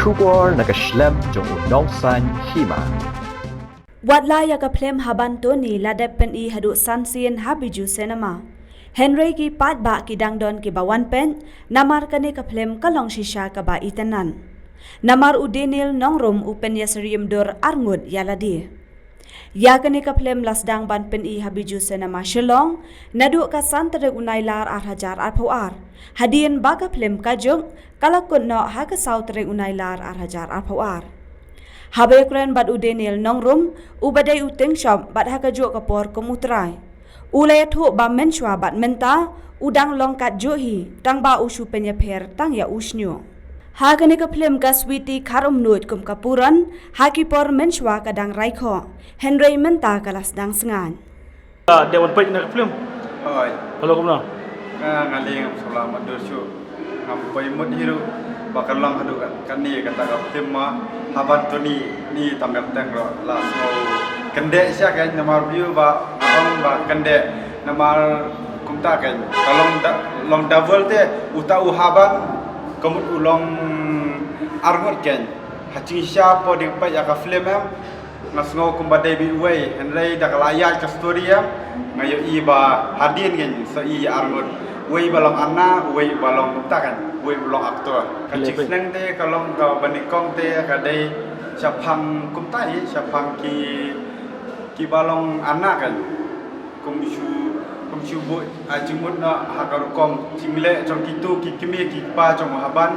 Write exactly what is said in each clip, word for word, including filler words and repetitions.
Khubor na ka shlem jong u Nongsaiñ Hima. Wat la ïa ka phlim Haban Tony la dep pyni haduh san sien ha Bijou Cinema, hynrei ki paidbah ki dang don kiba wan peit namar kane ka phlim ka long shisha kaba itynnad. Namar u Daniel Nongrum u pynïasyriem dur arngut ïa lade. Ïa kane ka phlim la sdang ban pyni ha Bijou Cinema Shillong naduh ka san tarik u Nailar ar hajar arphew ar. Hadien ba ka phlim ka juk, ka la kut noh ha ka saw tarik u Nailar ar hajar arphew ar. Haba ïakren bad u Daniel Nongrum, uba dei u tyngshop bad ha kajuh ka por kum u trai, u la ïathuh ba mynshuwa bad mynta u dang long katjuh hi, tangba u shu pynïapher tang ïa u shñiuh. Ha kane ka phlim ka Sweety Kharumnuid kum ka Puran, ha ki por mynshuwa ka dang raikhoh, hynrei mynta ka la sdang sngaid. Ah, dei wan peit na ka phlim? Hooid. Ka long kumno? Nga, nga leh ngam sngewlah mutdur shuh. Ngam poi mut hi ruh ba ka long haduh katne kata ka phlim ma Haban Tony, ni tam ïa teng ruh la sngew kyndeh sha ka namar view ba nga ong ba kyndeh namar kumta ka ka long da, long double te uta u Haban ka mut u long arngut ken. Ha jingshisha por dei peit ïa ka phlim em, nga sngew kumba dei beit uwei, hynrei da ka la ïaid ka story em, nga ïohi ba hadien ngin sa i arngut. Uwei ba long Anna, uwei ba long kumta kan, uwei ba long actor. Ka jingsneng te ka long kaba nyngkong te ka dei shaphang kumta hi, shaphang ki, kiba long Anna kan. Kum shu, kum shu buh, ah, jingmut na ha ka rukom jingleh jong kito ki kmie ki kpa jong u Haban,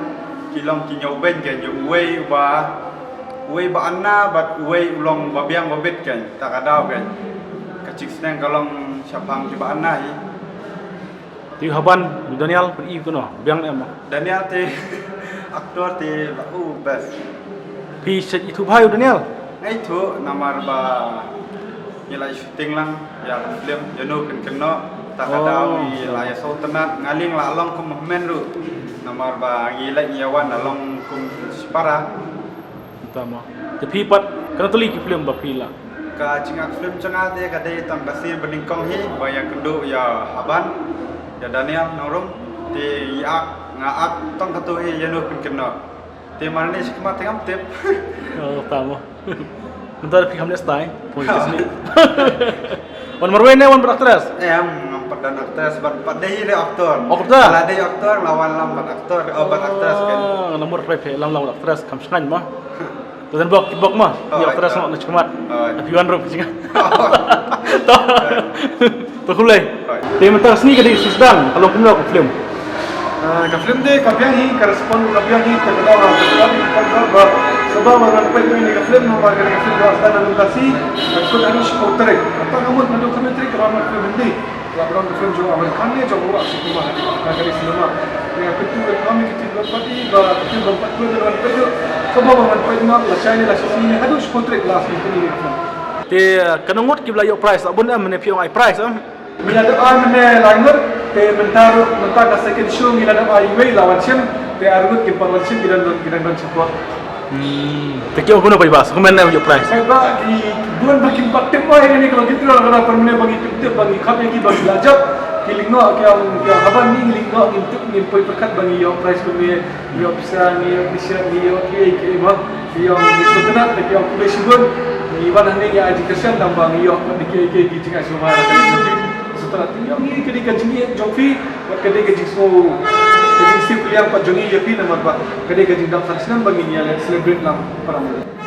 ki long ki ñiewbeiñ kein, uwei uba, uwei ba Anna bad uwei u long ba biang ba bit kein, ta ka daw kein. Ka jingsneng ka long shaphang kiba Anna hi. Te u Haban, u Daniel, phi i kumno, biang ne em? Daniel te actor te la u best. Phi shet ithuh bha ïa u Daniel? Nga ithuh namar ba ngi la shooting lang ïa ka film Ïano Phin Kynnoh. Ta ka daw ngi la ïa sngewtynnat, nga leh nga la long kum hynmen ruh. Namar ba ngi leh ngi ïa wan la long kum shipara. Tama. Te phi pat katno tylli ki film ba phi la? Ka jingak film jong nga te ka dei tang ka sien ba nyngkong hi ba ïakynduh ïa Haban, ïa Daniel Nongrum. Te ïa nga ak tang kato hi Ïano Phin Kynnoh. Te mar ne shi khmat te ngam tip. Oh, tama. Mynta phi kham leh stai. Poi te sni. Wan marwei ne wan bad actress? Em, ngam pat don actress, bad pat dei re actor. Oh, kumta? La dei actor, la wan lang bad actor, oh, bad actress kan. Ah, namar phi phi lang lang bad actress, kham shngaiñ ma. Te dan bok, bok ma. Oh, ïa actress ma, na shi khmat. Oh. Phi wan ruh phi shngaiñ. To. To khublei. Te mynta ka sngi ka dei sdang, ka long kumno ka film? Ah, ka film te ka biang hi, ka respond ka biang hi, te ka dei ka respond ka biang ba, sngewbha ba wan peit ïa ka film, namar ka film ka start naduh ka sngi, ka kut naduh shiphew tarik. Kata ka mut naduh ka tarik ka wan film Hindi. Ka long ka film jong Aamir Khan ne jong u Akshay Kumar. Ka dei cinema. Te ka kut ka film ka film ba pat ba ka film ba pat ka wan peit. Sngewbha ba wan peit, la shai ne la shisien ne haduh shiphew tarik la shisien ne ka film. Te kano ngut ki ba la ïoh prize, la bun em ne phi ong ai prize em? Ngi la dep ai mynne lai ngut, te mynta ruh, mynta ka second show ngi la dep ai iwei la wan shim, te ar ngut ki pat wan shim ki dang don, ki dang don shapoh. Hmm. Te ki ong kumno paidbah, sa kumno ïoh prize? Paidbah ki bun ba kim pat tip oi kane ka long ki tip, ka dei mynne ba ngi tip tip ba ngi kham ïa ki ba ngi la jop, ki lyngkhuh ki ong, ki ong Haban ngi lyngkhuh ngi tip ngi poi pyrkhat ba ngi ïoh prize kumne, ngi ïoh pisa, ngi ïoh t-shirt, ngi ïoh kiei kiei ba, ngi ïoh ngi sngewtynnat, te ki ong khublei shibun, ngi wan hangne ngi ai jingkyrshan tang ba ngi ïoh kiei kiei ki jingai sngewbha. Sngewtynnat ïa ngi, ka dei ka jingïeit jong phi, bad ka dei ka jingsngew, ka jingsngewthuh pat jong ngi ïa phi namar ba ka dei ka jingdap san snem ba ngin ïa celebrate lang para.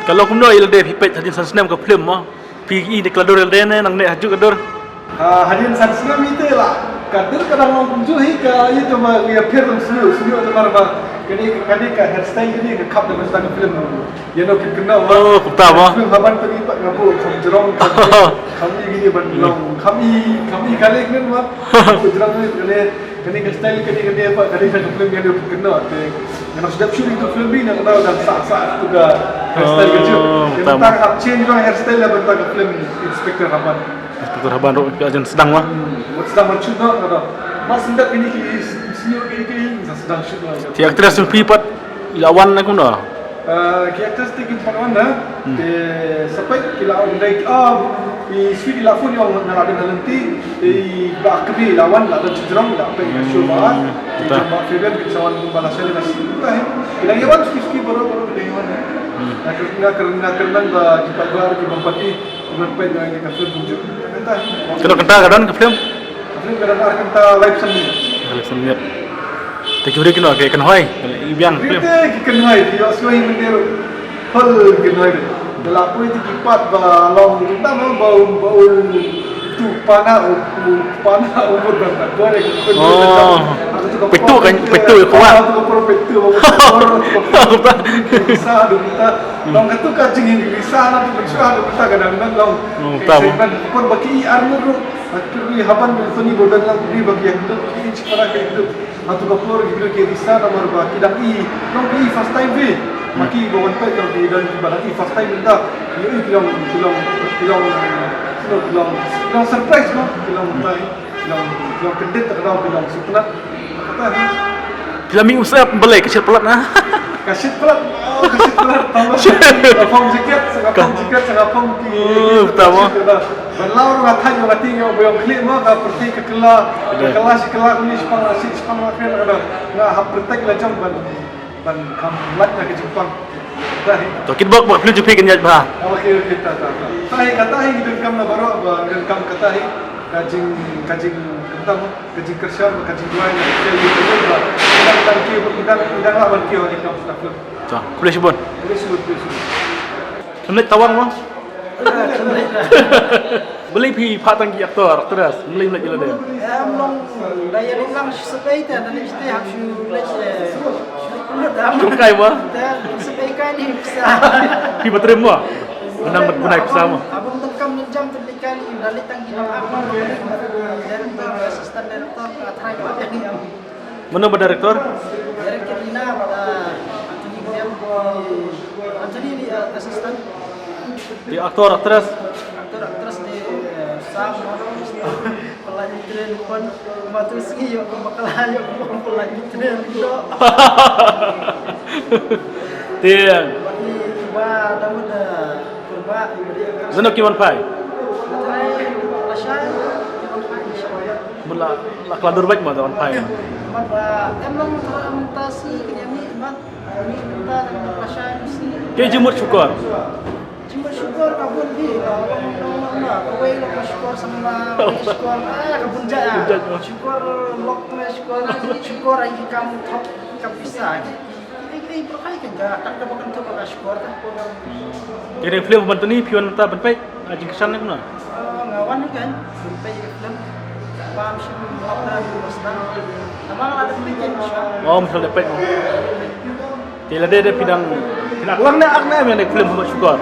Ka long kumno ïa lade phi peit hadien san snem ka film mo? Phi i ne ka la dur ïa lade ne nangne ha kajuh ka dur? Ah, hadien san snem ite la ka dur ka dang long kumjuh hi, ka ïa te ba ïa pher long sniew sniew namar ba ka dei ka dei ka hairstyle ka dei ka khap da mynta ka film. Ïano Phin Kynnoh mo. Oh, kumta mo. Film Haban Tony pat nga buh kham jrong, kham i, kham i kine ban long, kham i, kham i kane mo. Buh jrong ne kane, kane ka style kane, kane pat kane ka film Ïano Phin Kynnoh. Te nga nang sdang shoot ïa ka film hi, nga nang sah sah tu ka hairstyle ka jong. Oh, kumta mo. Nga nang change hairstyle la ban ta ka film Inspector Haban. Inspector Haban ruh ka jan sdang mo. Hmm, mut sdang ban shoot noh, nga nang. Mas sdang kine ki sniew kine ki sdang shoot noh. Te actress phi pat la wan na kumno? Ah, ki actors te ki pynwan da. Hmm. Te sa peit ki la wan dei, ah, i Sweet i la phone ïa nga, nga la don ha lynti. Te i Bah Kri la wan, la don shajrong, la peit ïa ka show ba ar. Hmm. Te jong Bah Fabian ki sa wan kumba la shane la shisha. Te ki dang ïa wan suki suki baroh baroh ki dang ïa wan. Hmm. Nga kyrmen, nga kyrmen, nga kyrmen ba ki paidbah ki bym pat ïohi. Nga peit na ka film kumjuh. Kynta. Kano kynta ka don ka film? Ka film ka don ar kynta, live song. Live song. Te ki briew kino ki kynhoi? I biang film. Te ki kynhoi, ki ïoh shuwa hi mynta ruh. Hol kynhoi. Te la poi te ki pat ba long kynta ma ba um ba um tu pana u tu pana u mut ban ta dor ki. Oh. Petu kan, petu ya kuat. Petu. Sa dum ta. Long katu ka jingim ki sa na tu pynshwa tu ta ka dang nan long. Oh, ta mo. Excitement pun ba ki ar ngut ruh. Ba ki ri haban ba Tony Gordon lang ri ba ki ïa kdup ki inch para ki ïa kdup. Atu ka por ki ri ki risa namar ba ki dang i long ki i first time vi. Ma ki ba wan peit long ki dang ki ba dang i first time mynta. Ïa i ki long ki long ki long ki long ki long surprise mo ki long mynta i. Ki long ki long kyndit ta ka dang ki long suknat. Kata hi. Phi la mih u sep balei ka shit palat na? Ka shit palat. Oh, ka shit palat. Tama. Ka phong jacket, sa ka phong jacket, sa ka phong ki. Oh, tama. Ban law nga thait nga ting nga ba ïong khlieh ma ka pyrthei ka kylla. Ka kylla shi kylla kuni shipang la shi shipang la kren ka da. Nga hap protect la jong ban ban kham lait na ka jingpang. Kata hi. To kit bok bok phi ju phi kan ïaid bha. Okay, okay, ta ta ta. Kata hi, kata hi ngi donkam na baroh ba ngi donkam kata hi. Ka jing ka jing kata mo. Ka jingkyrshan, ka jingduwai, ka jingkyrkhu, ka jingkyrkhu, ka jingkyrkhu, ka jingkyrkhu, ka jingkyrkhu. Khublei shibun. Khublei shibun, khublei shibun. Khublei tawang mo. Balei phi phah tang ki actor, actress, balei leit ïa lade? Em long da ïa long lang shu sep ei te, da leit shu hap shu leit shu leit pynlut da. Jong kai mo. Da sep ei kai ni pisa. Phi ba trem mo. Nang mat bunai pisa mo. Abang tengkam nang jam tu leit kai ni, da leit tang ki nang ak mo. Director, assistant director, ka trai ka lap ïa ngi am. Mano ba director? Director Rina bad Anthony William. Anthony ni, uh, assistant. Di actor, actress? Actor, actress di, uh, Sam, Mark, Mr. Pelai Mitren pun. Matu sngi yok ke bakala yok ke pelai Mitren do. Di ba damu da kurba di. Zeno ki wan phai? Lashai ki wan phai. Mula la kladur bait ma da wan phai. Mat ba em long ta ta si kini mi mat. Ni ta ta ta sha si. Ke jimut shukor. Jimut shukor ka bun bi ka long long long na ka wei long shukor sama shukor ah ka bun ja. Shukor lok me shukor shukor ai kam thok ka pisa. Ei ei ba kai ka ja kat ka ba kan thok ka shukor ta. Ke dei film ban tuni phi wan ta ban peit. Ah, jingkyrshan ne kumno? Ah, nga wan ni kan, peit ïa ka film. Bam shim lok da du bas da. Namar nga la dep peit ïa ka shwa. Oh, masa dep peit mo. Te lade de phi dang, phi dang lang ne ak ne em ïa ka film Haba Shukor.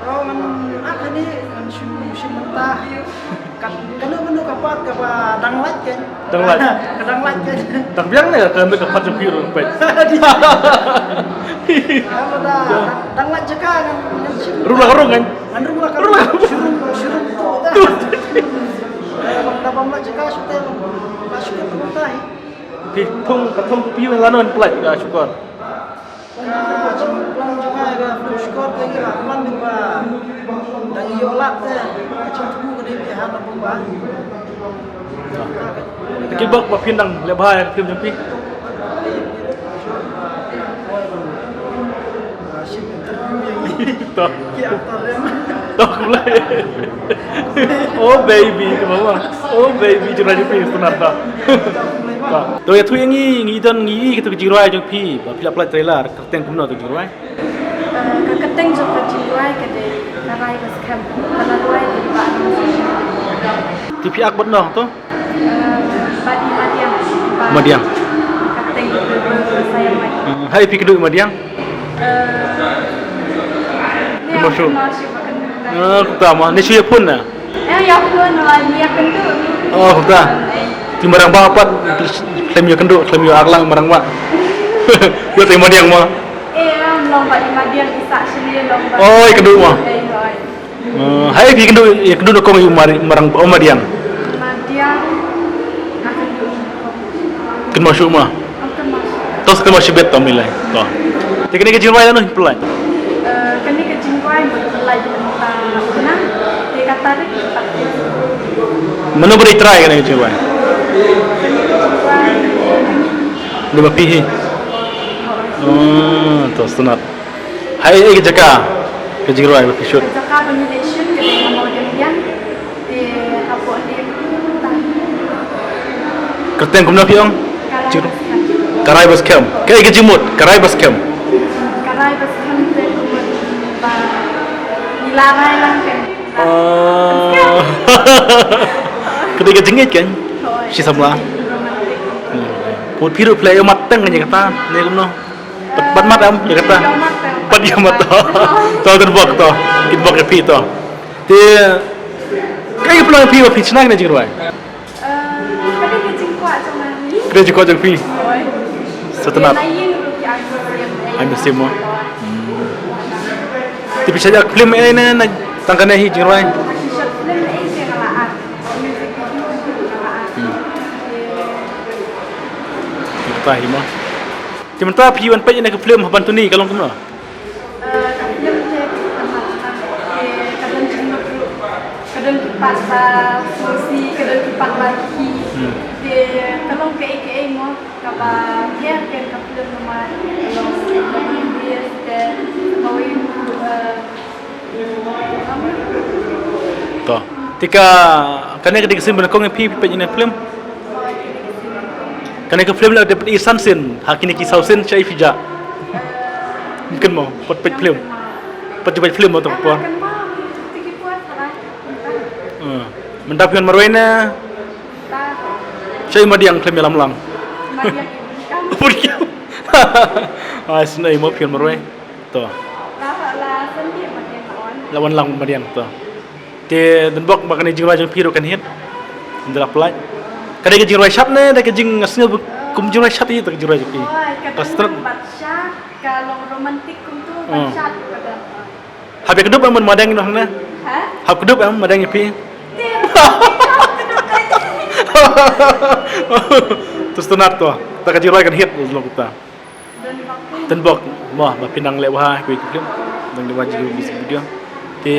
Oh, ngan ak ni, ngan shim shim mynta. Kan kano kano ka part kaba dang lait kan. Dang lait. Ka dang lait kan. Dang biang ne ka kano ka part jong phi ruh peit. Dang lait jaka ngan shim. Ruh la ka rung kan. Ngan rung la ka rung. Shurung, shurung tu dah. Eh, bang da bam la jaka shu te bang la shu tu bang tai. Phi thung, ka thung phi la non plat ka Shukor. Ka jingplan jong nga ka Shukor te ngi la plan ba dang ïoh lad te. Ka jingthmu ka dei bihan la bum ba. Ki bok ba phin dang leh bha ïa ka film jong phi. To. To, khublei. Oh baby, ka mama. Oh baby, jong phi senar to. To. To ïathuh ïa ngi, ngi don ngi ïohi kito ki jingrwai jong phi, ba phi la pynlait trailer, ka kyrteng kumno to jingrwai? Eh, ka kyrteng jong ka jingrwai ka dei Ka Rai Ka Skhem, ka la rwai da i Bah Nongshim. Te phi ak bad no to? Eh, bad i Madiang. Madiang. Ka kyrteng ka Sayang Mai. Hmm, hai phi kynduh i Madiang? Eh, kumno shu? Kumno shu ba kynduh. Ah, kumta ma. Ne shu ïa phone na? Eh, ïa phone na, ïa kynduh. Oh, kumta. Eh. Te marang ba pat khlem ïa kynduh, khlem ïa ak lang marang ba. Ïa te i Madiang ma. Eh, long ba i Madiang i sah shane long ba. Oh, ïa kynduh ma. Eh, oi. Eh, hai phi kynduh, ïa kynduh na kong ïa u Mari-, marang ba, oh, Madiang. Madiang. Kynmaw shuh ma. Kynmaw shuh. Tos kynmaw shuh bet to milai. To. Te kane ka jingrwai lano pynlait? Eh, kane ka jingrwai mut pynlait mynta u nang, te kata dei ka pat. Mano ba dei trai kane ka jingrwai? Kane ka jingrwai, eh, dei ma phi hi. Oh, to sngewtynnat. Hai, eh, ka jaka ka jingrwai ba phi shoot. Ka jaka ba ngi dei shoot ka dei ha Mawdiangdiang. Te hapoh ne. Kyrteng kumno phi ong? Karai Bas Khem. Karai Bas Khem. Kaei ka jingmut? Karai Bas Khem. Karai Bas Khem te kumno ba ngi la rai lang kan. Oh. Ka dei ka jingngeit kan? Shi samla. Put phi ruh phi la ïoh mat teng ïa kata ne kumno? Bad, bad mat em ïa kata. Bad ïoh mat to. To, to bok to. Kin bok ïa phi to. Te kaei ka pynlong ïa phi ba phi shna kane ka jingrwai? Ka dei ka jingkwah jong ngi. Ka dei ka jingkwah jong phi. Sngewtynnat. Ai mynsiem mo. Te phi shah ïa ka film ei ne, na tang kane hi jingrwai? Te mynta phi wan peit ïa ka film ha ban tuni ka long kumno? Eh, ka film te ka mat, eh, ka don jingmut ruh, ka don ki part ba sngewsih, ka don ki part ba khih. Hmm. Te ka long kaei kaei mo, kaba pher ka film namar ka long serious te kawei ruh, eh, To. Te ka, kane ka dei ka sien ba nyngkong ïa phi peit ïa ka film? Kane ka film la dep i san sien, ha kine ki saw sien shaei phi jah? Kynmaw, pat peit film. Pat ju peit film mo tang por. Eh, mynta phi wan marwei ne? Shaei Madiang khlem ïalam lang. Bun kam. Ai sngewbha mo phi wan marwei. To. La, la, la, sngewbha Madiang la wan. La wan lang Madiang to. Te don bok ba kane jingrwai jong phi ruh kan hit. Ynda la pynlait. Kane ka jingrwai shad ne da ka jingsngew kum jingrwai shad ïa ka jingrwai jong phi. Oi, ka don bad shad, ka long romantic kumtu bad shad ka don. Hap ïa kdup em Madiang noh ne. Ha? Hap kdup em Madiang ïa phi. Te, kdup dei. To sngewtynnat to. Ta ka jingrwai kan hit long kumta. Don bok mo ba phi nang leh bha ha kawei ka film. Nang leh bha jingïaroh music video. Te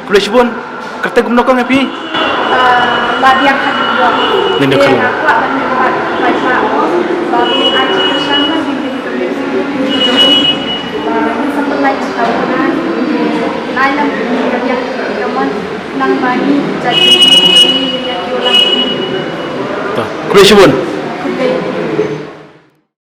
khublei shibun. Kyrteng kumno kong ïa phi? Ah, Madiang Kharlung. Madiang Kharlung. Te nga kwah ban mem pat bai ba o ba phi ai jingkyrshan ba ngin ïa ka music video jong phi. Ba ngin sa pynlait sha ka bynta. Nai lam ka biang ka mon nang ba ngi jait ngi ïa ki u lang. To. Khublei shibun.